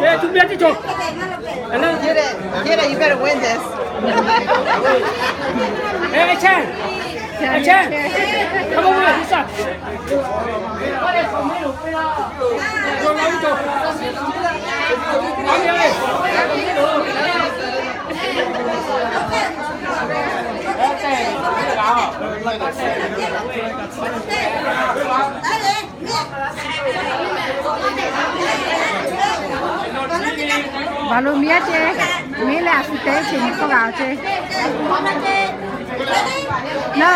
예, 준비하시죠. Here, here, you better win this. 예, 액션! 액션! 한번 보여주세요. Baˬ lo miˉ ce, miˉ leh a shu te ce, miˉ k'oˆ g'a ce. No.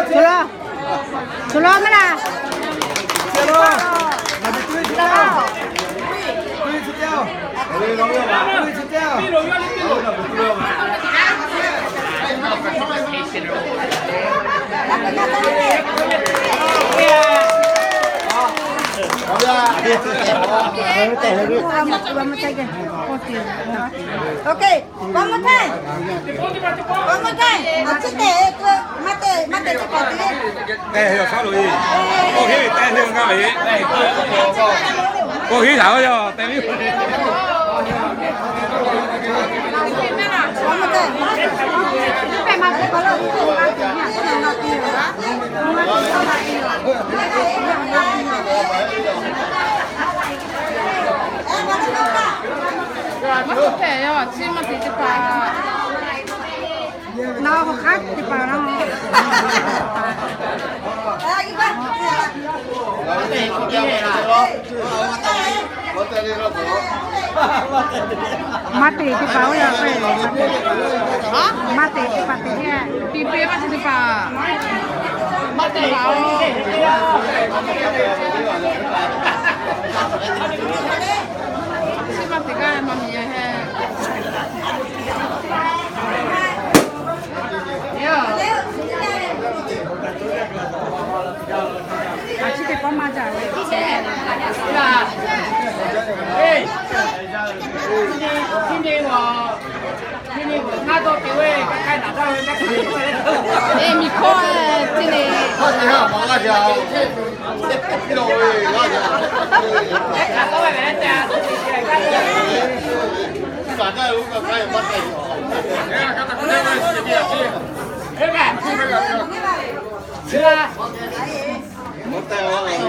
Solo, solo meh la. Okay. One more time. One more time. A ciˉ te, maˇ te, maˇ te ce pa te. Te hui awˬ shaˉ lo e. K'oˆ heˆ, te hui ngaˇ ve. K'oˆ heˆ, shaˍ oˇ yaˇ te ve. One more time. Maˇ k'oˆ hpehꞈ yaˇ, chi maˇ te teˇ hpaˍ. Nawˬ k'awꞈ hk'aˉ teˇ hpaˍ laˇ. Maˇ te teˇ hpaˍ oˇ yaˇ k'o, maˇ te teˇ hpaˍ te. Piˇ piˇ maˇ te teˇ hpaˍ. Maˇ te hpaˍ oˬ. Chi maˇ te gaˇ maˇ miˬ yaˇ heh. Eˬ, miˬ hkawˇ teˇ le.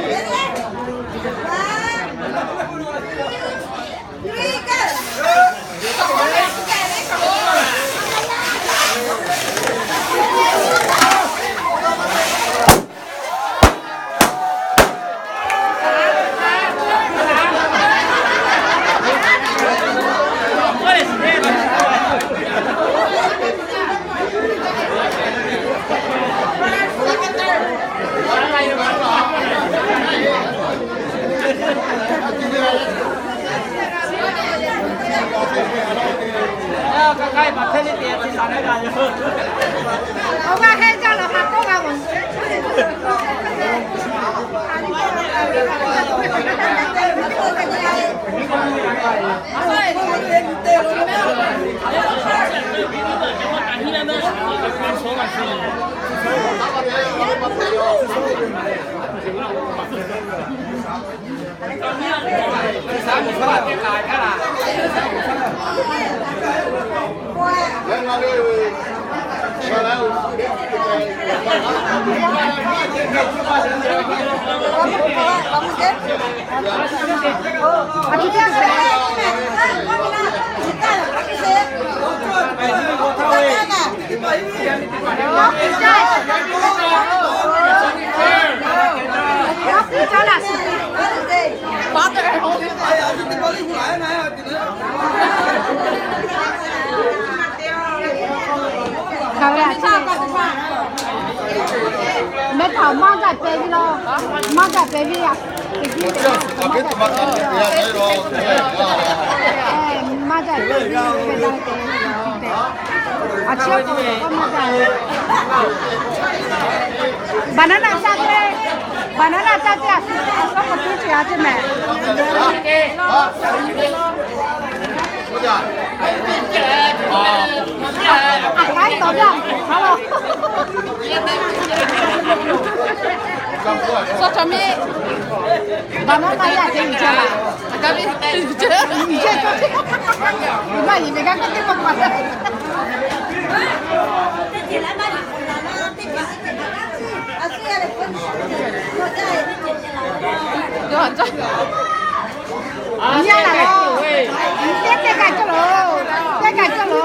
Mehˉ htaꞈ maˇ gaˬ pehˍ ve law, maˇ gaˬ pehˍ ve a. Maˇ gaˬ pehˍ ve, a ciˉ k'o maˇ gaˬ. Banana caˇ te, banana caˇ te, a suˉ k'o tuˉ ce a ce mehˬ. A k'ai tawˍ ve a hk'aˬ lo. Suh chaw miˇ. Ba maˇ maˇ yaˇ ce nyi ca la. A ka ve nyi ce. Nyi ce. Nyi ma yi ve ka ke te ma ma. Yawˇ a ca. Nyi a la lo. Teˇ teˇ kaꞈ cawˇ lo. Teˇ kaꞈ cawˇ lo.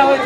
Awˬ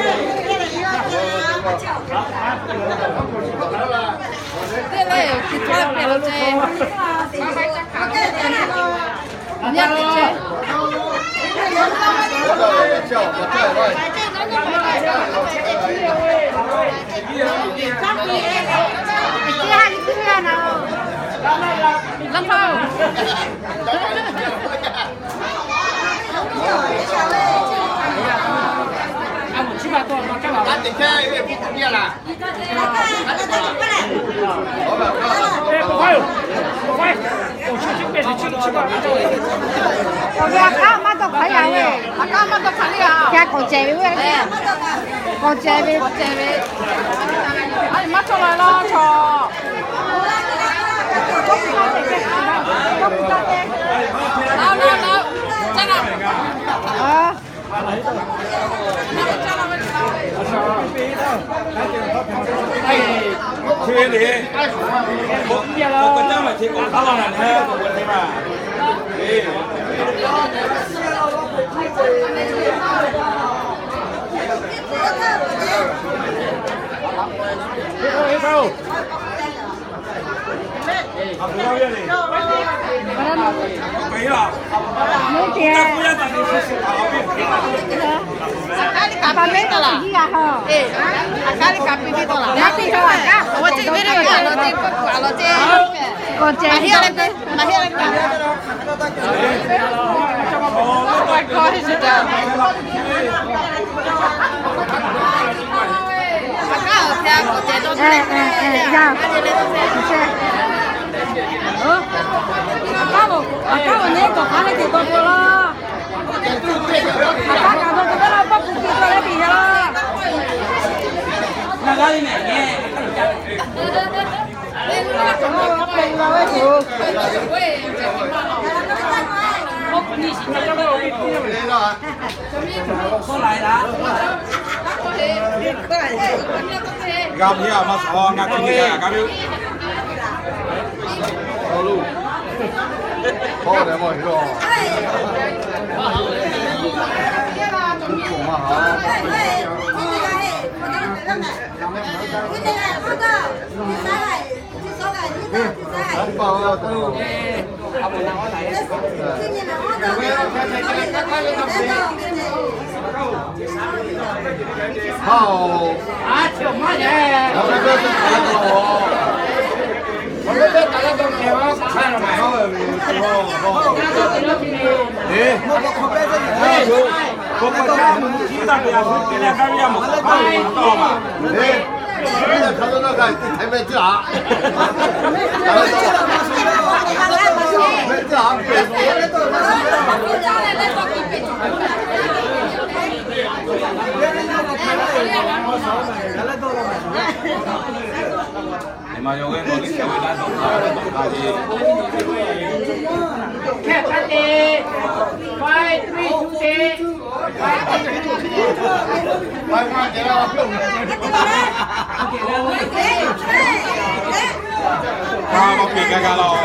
ve a k'aˉ maˇ dawˇ hk'aˬ yaˇ ve, a k'aˉ maˇ dawˇ hk'aˬ le a. Ca k'awꞈ cehˬ ve, k'awꞈ cehˬ ve, k'awꞈ cehˬ ve. A maˇ cawˇ la laˇ chaw. G'a mui a ma sawˬ ngaˬ chi nyi kaꞈ g'a ve. Hawˇ lehˬ maˇ heˆ law.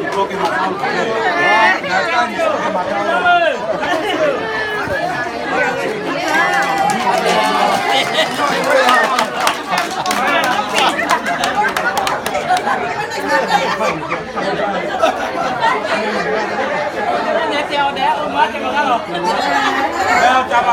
Tuˉ k'oˍ maˇ haˍ.